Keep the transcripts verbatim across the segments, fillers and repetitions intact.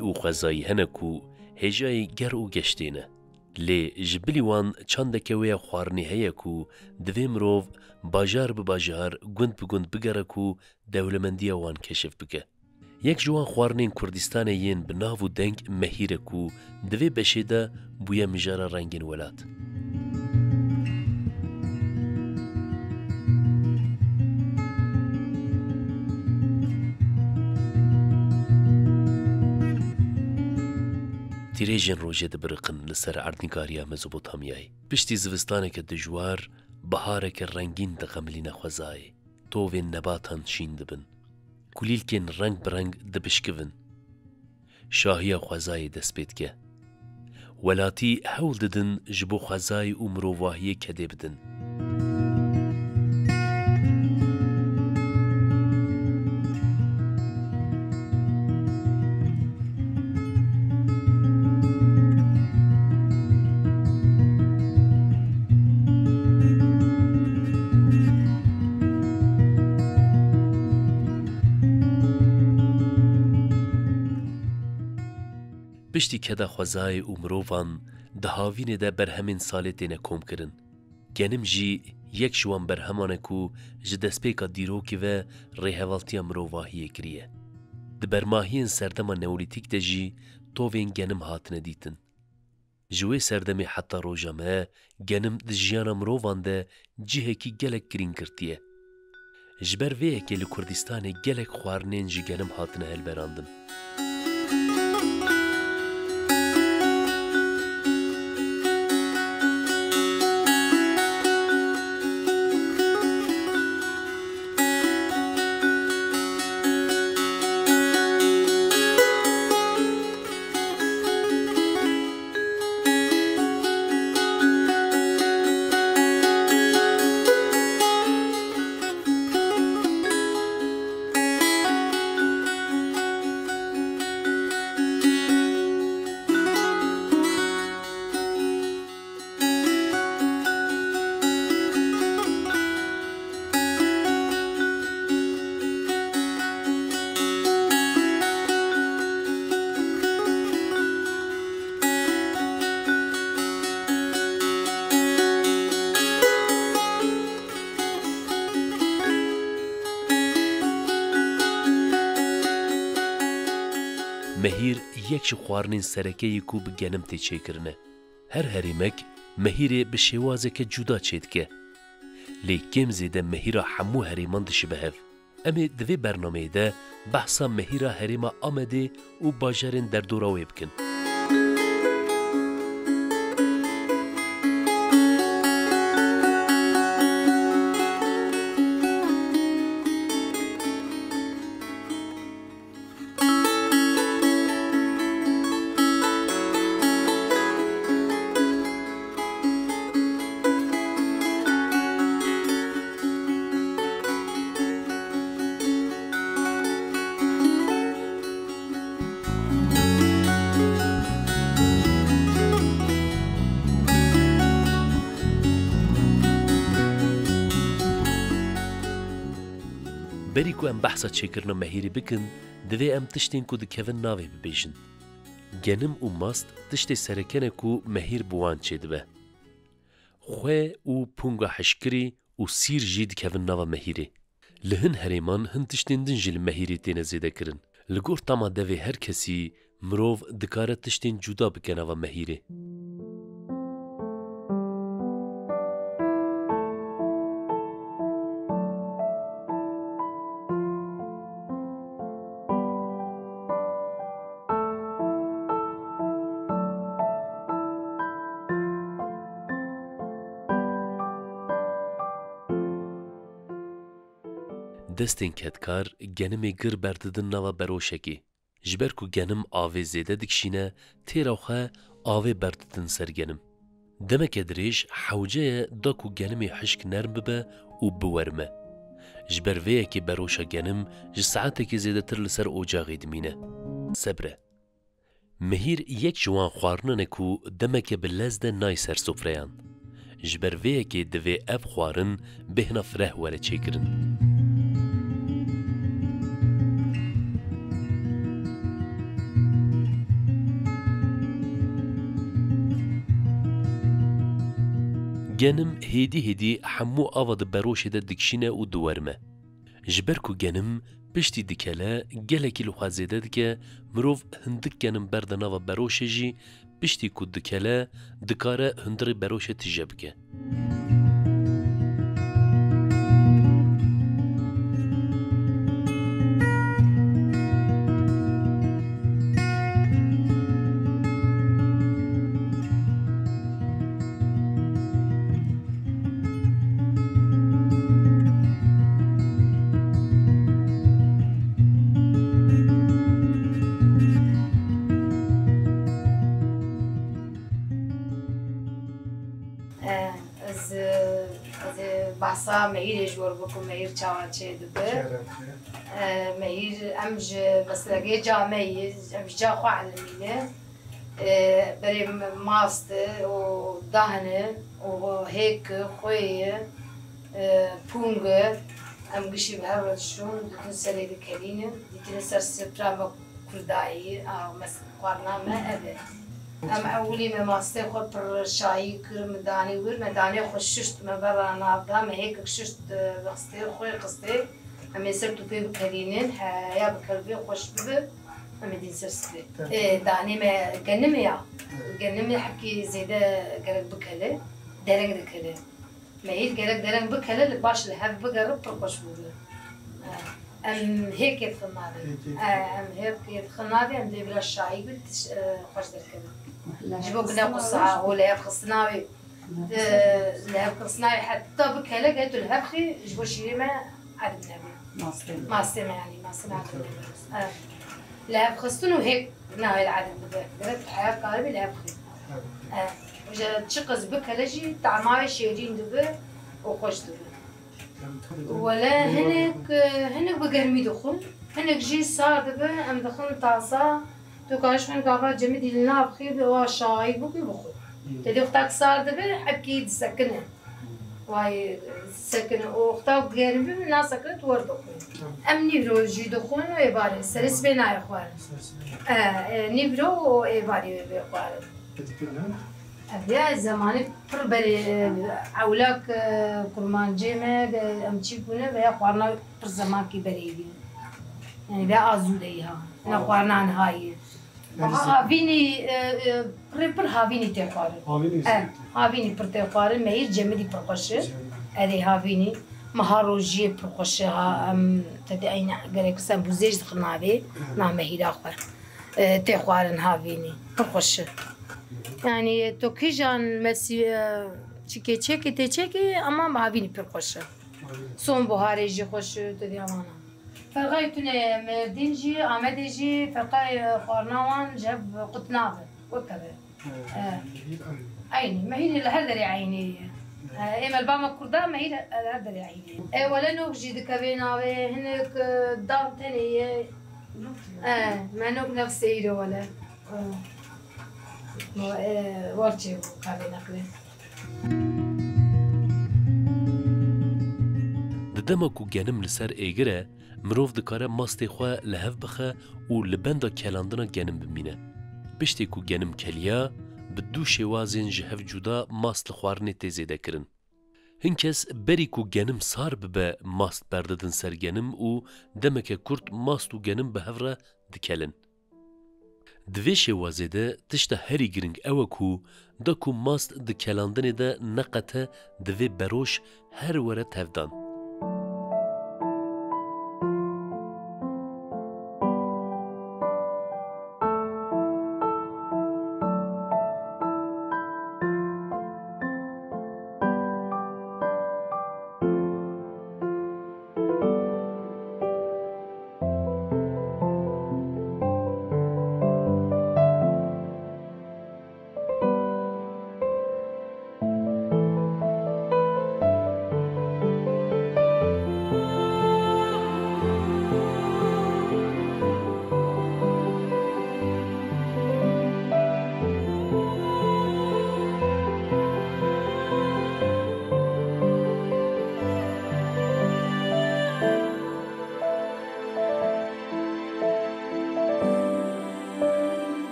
û xwezayî hene ku hêjayî ger û geştê ne. Lê ji bilî wan çandeke wê ya xwarinê heye ku divê mirov bajar bi bajar, gund bi gund bigere ku dewlemendiya wan keşif bike. Yek ji wan xwarinên Kurdistanê yên bi nav û deng mehîr e ku di vê beşê de bûye mijara rengên welat. Tîrêjên rojê dibiriqin li ser erdnîgariya Mezopotamyayê. Piştî zivistaneke dijwar, bihareke rengîn dixemilîne xwezayê. Tovên nebatan şîn dibin. Kulîlkên reng bi reng dibişkivin. Şahiya xwezayê dest pê dike. Welatî hewl didin ji bo xwezayê û mirovahiyê kedê bidin. Piştî keda xwezayê û mirovan di havînê de berhemên salê têne komkirin. Genim jî yek ji wan berheman e ku ji destpêka dîrokê ve rêhevaltiya mirovahiyê kiriye. Di bermahiyên serdema neolîtîk de jî tovên genim hatine dîtin. Ji wê serdemê heta roja me genim di jiyana mirovan de cihekî gelek girîng girtiye. Ji ber vê yekê li Kurdistanê gelek xwarinên ji genim hatine hilberandin. Mehîr yek ji xwarinên sereke ye ku bi genim tê çêkirin e. Her herêmek mehîrê bi şêwazeke cuda çêdike. Lê kêm zêde mehîra hemû herêman dişibe hev. Em ê di vê bernameyê de behsa mehîra herêma Amedê û bajarên derdora wê bikin. Berî ku em behsa çêkirina mehîrê bikin, divê em tiştên ku dikevin navê bibêjin. Genim û mast tiştê sereke ne ku mehîr bi wan çêdibe. Xwe û punga hişkirî û sîr jî dikevin nava mehîrê. Li hin herêman hin tiştên din jî li mehîrê têne zêde kirin. Li gor tama devê her kesî, mirov dikare tiştên cuda bike nava mehîrê. Destên kedkar genimê gir berdidin nava beroşekê. Ji ber ku genim avê zêde dikişîne, têra xwe avê berdidin ser genim. Demeke dirêj hewce ye da ku genimê hişk nerm bibe û biwerime. Ji ber vê yekê beroşa genim ji saetekê zêdetir li ser ocaxê dimîne. Sebr e. Mehîr yek ji wan xwarinan e ku demeke bi lez de nayê ser sofreyan. Ji ber vê yekê divê ev xwarin bêhna fireh were çêkirin. Genim hêdî hêdî hemû ava di beroşê de dikişîne û diwerime. Ji ber ku genim piştî dikele, gelekî li xwe zêde dike, mirov hindik genim berde nava beroşê jî, piştî ku dikele, dikare hundirê beroşê tije bike. Ez, ez ê behsa Mehîrê ji we re bikim, Mehîr çawa çêdibe. Şeref e. E, Mehîr, em ji meslekê ca me yî, em ji ca xwe elimîne. E, berê mast e û dahn e û hêk e, xwê ye, e, pûng e. Em gişî bi hev re dişon, dikin serê dikelînin, dîtine ser sifra me kurdayî, a, mes-, xwarina me ev e. Em ewilî me mastê xwe pir şayî kir, me danî wir, me danê xwe şişt, me berra nav da, me hêkek şişt, e, vexistê, xwê qistê. Em ê ser tûpê bikelînin, heya bikelibê xweş bibe, em ê dîn ser sifrê. Tamam. Ê, danê me genimê ya. Evet. Genimê hepkî zêde gerek bikele, dereng dikele. Mehîr gerek dereng bikele, li baş li hev bigere, pir xweş bûbe. Em hêkê dixin navê. Hêkê. Em hêkê dixin navê, em dê bila şayî bin, tiş-, e, xweş derkeve. Ji bo ku ne qursa, ho li hev xistina wê, e, li hev xistina wê heta bikele, gel tu li hev xî, ji bo şîrê me edib nebe. Mastê me. Mastê me yanî, mastê me edib nebe. E, li hev xistin û hêk nahêl edib bibe. Gerek tu heya karibî li hev xî. E, ji çi qis bikele jî, tama wê şêrîn dibe û xweş dibe. Wele hinek, hinek bi germî dixwin, hinek jî sar dibe, em dixwin tasa. Tu karî xwîn gava cemidî li nav xî bi wa şayî bû ku bixwe. Te dê wexta ku sar dibe, hepkî disekine. Wayê sekine. Û wexta ku germ bibe, nasekine tu wer dixwî. Em nîvro jî dixwin û êvarê. Serê sibê nayê xwarin. E, e, nîvro û êvarê wê bê xwarin. Ev ya zemanê pir berê, e, ewlak, e, kurmancê me, e, em çî bûne veya xwarina pir zemankî berê ye. Yani veya azû de ye ha. Ne xwarina niha ye. Niha havînî, e, e, pirê pir havînî tê xwarin. Havînî E, zêde. Havînî pir tê xwarin. Mehîr cemidî pir xweş e. Cemidî. Erê havînî. Miha rojiyê pir xweş e ha. Em te dê eyne gerek sen bûzê jî dixin navê. Hı. Na mehîra xwe. E, tê xwarin havînî. Pir xweş e. Yani, to kîjan mesî-, e, çikê çekê tê çekê, ama havînî pir xweş e. Son buharê jî xweş e, tu dê vana. Ferqayê tune ye, Mêrdîn jî, Amedê jî, ferqayê xwarina wan ji hev qut nabe. Wek ev e. Evet. E. Mehîr eynî. Eynî, mehîrê li her derê eynî ye. Evet. E, ê melba me kurda, mehîr li her derê eynî ye. E, wele nok jî dikeve navê, hinek, e, dan tenê ye. E, me nok nefsê îro wele. E, e, war çêbû kavê neqlê. Di dema ku genim li ser êgir e, mirov dikare mastê xwe li hev bixe û li benda kelandina genim bimîne. Piştê ku genim keliya, bi du şêwazên ji hev cuda mast li xwarinê tê zêdekirin. Hin kes berî ku genim sar bibe mast berdidin ser genim û demeke kurt mast û genim bi hev re dikelin. Di vê şêwazê de tişta herî girîng ew e ku da ku mast di kelandinê de neqete divê beroş her were tevdan.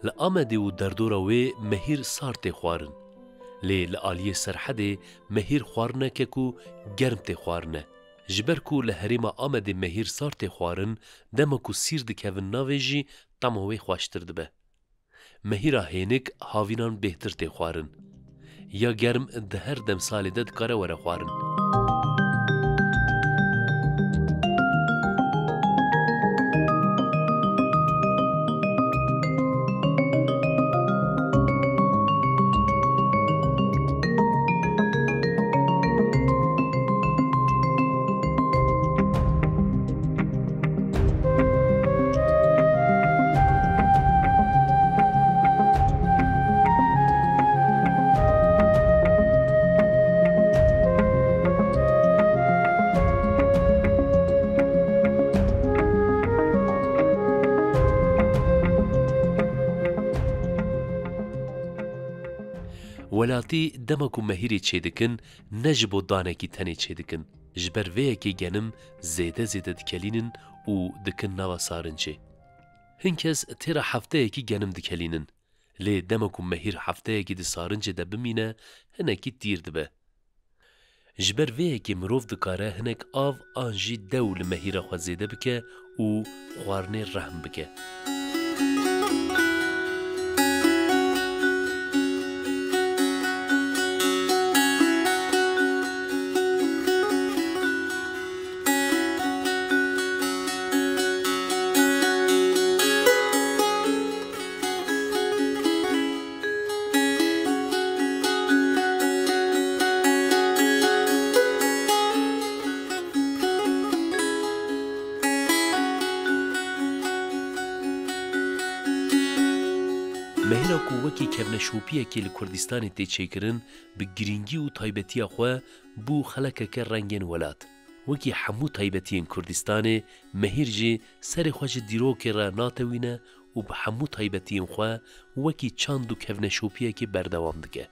Li Amedê û derdora wê mehîr sar tê xwarin. Lê li aliyê Serhedê mehîr xwarine ke ku germ tê xwarine. Ji ber ku li herêma Amedê mehîr sar tê xwarin, dema ku sîr dikevin navê jî tama wê xweştir dibe. Mehîra hênik havînan bêhtir tê xwarin. Ya germ di her demsalê de dikare were xwarin. Welatî dema ku mehîrê çêdikin, ne ji bo danekî tenê çêdikin. Ji ber vê yekê genim zêde zêde dikelînin û dikin nava sarincê. Hin kes têra hefteyekî genim dikelînin. Lê dema ku mehîr hefteyekî di sarincê de bimîne, hinekî tîr dibe. Ji ber vê yekê mirov dikare hinek av an jî dew li mehîra xwe zêde bike û xwarinê rehm bike. Mehîra ku wekî kevneşopiyekê li Kurdistanê tê çêkirin, bi girîngî û taybetiya xwe bû xelekeke rengên welat. Wekî hemû taybetiyên Kurdistanê, mehîr jî serê xwe ji dîrokê re natewîne û bi hemû taybetiyên xwe wekî çand û kevneşopiyekê berdewam dike.